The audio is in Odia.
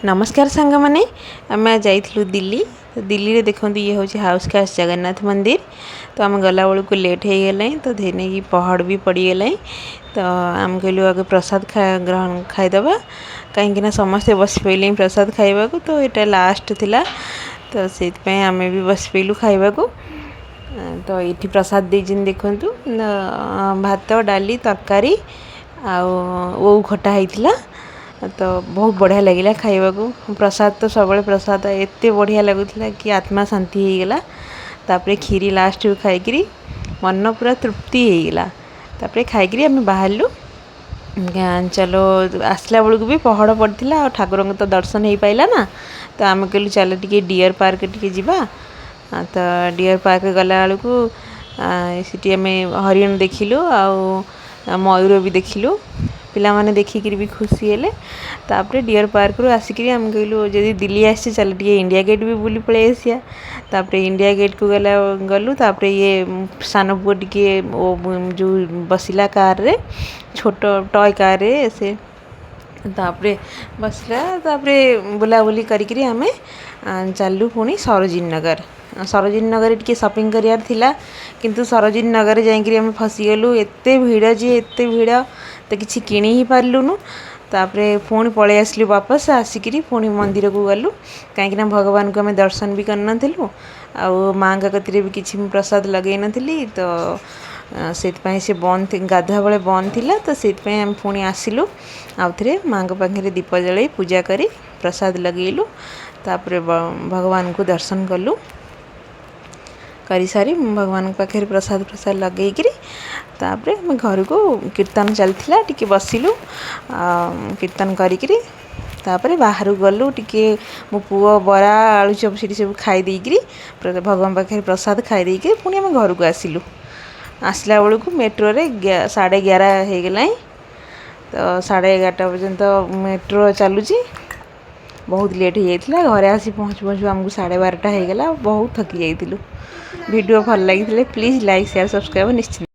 ନମସ୍କାର ସାଙ୍ଗମାନେ, ଆମେ ଯାଇଥିଲୁ ଦିଲ୍ଲୀ। ତ ଦିଲ୍ଲୀରେ ଦେଖନ୍ତୁ, ଇଏ ହେଉଛି ହୌଜ ଖାସ୍ ଜଗନ୍ନାଥ ମନ୍ଦିର। ତ ଆମେ ଗଲାବେଳକୁ ଲେଟ୍ ହେଇଗଲାଣି, ତ ନେଇକି ପହଡ଼ ବି ପଡ଼ିଗଲାଣି। ତ ଆମେ କହିଲୁ ଆଗେ ପ୍ରସାଦ ଗ୍ରହଣ ଖାଇଦେବା, କାହିଁକିନା ସମସ୍ତେ ବସି ପଡ଼ିଲେଣି ପ୍ରସାଦ ଖାଇବାକୁ। ତ ଏଇଟା ଲାଷ୍ଟ ଥିଲା, ତ ସେଇଥିପାଇଁ ଆମେ ବି ବସି ପଡ଼ିଲୁ ଖାଇବାକୁ। ତ ଏଇଠି ପ୍ରସାଦ ଦେଇଛନ୍ତି, ଦେଖନ୍ତୁ, ଭାତ, ଡାଲି, ତରକାରୀ ଆଉ ଓଉ ଖଟା ହେଇଥିଲା। ତ ବହୁତ ବଢ଼ିଆ ଲାଗିଲା ଖାଇବାକୁ। ପ୍ରସାଦ ତ ସବୁବେଳେ ପ୍ରସାଦ, ଏତେ ବଢ଼ିଆ ଲାଗୁଥିଲା କି ଆତ୍ମା ଶାନ୍ତି ହେଇଗଲା। ତାପରେ କ୍ଷୀରି ଲାଷ୍ଟକୁ ଖାଇକିରି ମନ ପୁରା ତୃପ୍ତି ହେଇଗଲା। ତାପରେ ଖାଇକିରି ଆମେ ବାହାରିଲୁ, ଚାଲ। ଆସିଲା ବେଳକୁ ବି ପହଡ଼ ପଡ଼ିଥିଲା ଆଉ ଠାକୁରଙ୍କ ତ ଦର୍ଶନ ହେଇପାରିଲା ନା। ତ ଆମେ କହିଲୁ, ଚାଲ ଟିକେ ଡିଅର୍ ପାର୍କ ଟିକେ ଯିବା। ତ ଡିଅର୍ ପାର୍କ ଗଲା ବେଳକୁ ସେଠି ଆମେ ହରିଣ ଦେଖିଲୁ ଆଉ ମୟୂର ବି ଦେଖିଲୁ। ପିଲାମାନେ ଦେଖିକିରି ବି ଖୁସି ହେଲେ। ତାପରେ ଡିଅର୍ ପାର୍କରୁ ଆସିକିରି ଆମେ କହିଲୁ, ଯଦି ଦିଲ୍ଲୀ ଆସିଛେ, ଚାଲ ଟିକେ ଇଣ୍ଡିଆ ଗେଟ୍ ବି ବୁଲି ପଳେଇ ଆସିବା। ତାପରେ ଇଣ୍ଡିଆ ଗେଟ୍କୁ ଗଲୁ। ତାପରେ ଇଏ ସାନ ପୁଅ ଟିକେ ଯେଉଁ ବସିଲା କାର୍ରେ, ଛୋଟ ଟୟ କାର୍ରେ ସେ। ତାପରେ ବସିଲା। ତାପରେ ବୁଲାବୁଲି କରିକିରି ଆମେ ଚାଲିଲୁ ପୁଣି ସରୋଜିନୀ ନଗର। ସରୋଜିନୀ ନଗରରେ ଟିକେ ସପିଂ କରିବାର ଥିଲା, କିନ୍ତୁ ସରୋଜିନୀ ନଗରରେ ଯାଇକିରି ଆମେ ଫସିଗଲୁ। ଏତେ ଭିଡ଼ ଯେ, ଏତେ ଭିଡ଼, ତ କିଛି କିଣି ହିଁ ପାରିଲୁନୁ। ତାପରେ ପୁଣି ପଳେଇ ଆସିଲୁ ବାପସ। ଆସିକିରି ପୁଣି ମନ୍ଦିରକୁ ଗଲୁ, କାହିଁକିନା ଭଗବାନଙ୍କୁ ଆମେ ଦର୍ଶନ ବି କରିନଥିଲୁ ଆଉ ମାଆଙ୍କ କତିରେ ବି କିଛି ମୁଁ ପ୍ରସାଦ ଲଗେଇ ନଥିଲି। ତ ସେଥିପାଇଁ ସେ ବନ୍ଦ, ଗାଧୁଆ ବେଳେ ବନ୍ଦ ଥିଲା। ତ ସେଇଥିପାଇଁ ଆମେ ପୁଣି ଆସିଲୁ, ଆଉଥରେ ମାଆଙ୍କ ପାଖରେ ଦୀପ ଜଳେଇ, ପୂଜା କରି ପ୍ରସାଦ ଲଗେଇଲୁ। ତାପରେ ଭଗବାନଙ୍କୁ ଦର୍ଶନ କଲୁ। କରିସାରି ଭଗବାନଙ୍କ ପାଖରେ ପ୍ରସାଦ ପ୍ରସାଦ ଲଗେଇକିରି ତାପରେ ଆମେ ଘରକୁ, କୀର୍ତ୍ତନ ଚାଲିଥିଲା, ଟିକେ ବସିଲୁ କୀର୍ତ୍ତନ କରିକିରି। ତାପରେ ବାହାରକୁ ଗଲୁ ଟିକେ, ମୋ ପୁଅ ବରା, ଆଳୁଚପ ସେଠି ସବୁ ଖାଇ ଦେଇକିରି, ଭଗବାନ ପାଖରେ ପ୍ରସାଦ ଖାଇ ଦେଇକିରି ପୁଣି ଆମେ ଘରକୁ ଆସିଲୁ। ଆସିଲା ବେଳକୁ ମେଟ୍ରୋରେ 11:30 ହେଇଗଲାଣି। ତ 11:30 ପର୍ଯ୍ୟନ୍ତ ମେଟ୍ରୋ ଚାଲୁଛି। ବହୁତ ଲେଟ୍ ହେଇଯାଇଥିଲା। ଘରେ ଆସି ପହଞ୍ଚୁ ପହଞ୍ଚୁ ଆମକୁ 12:30 ହେଇଗଲା। ବହୁତ ଥକି ଯାଇଥିଲୁ। ଭିଡ଼ିଓ ଭଲ ଲାଗିଥିଲେ ପ୍ଲିଜ୍ ଲାଇକ୍, ସେୟାର, ସବସ୍କ୍ରାଇବ୍ ନିଶ୍ଚିତ।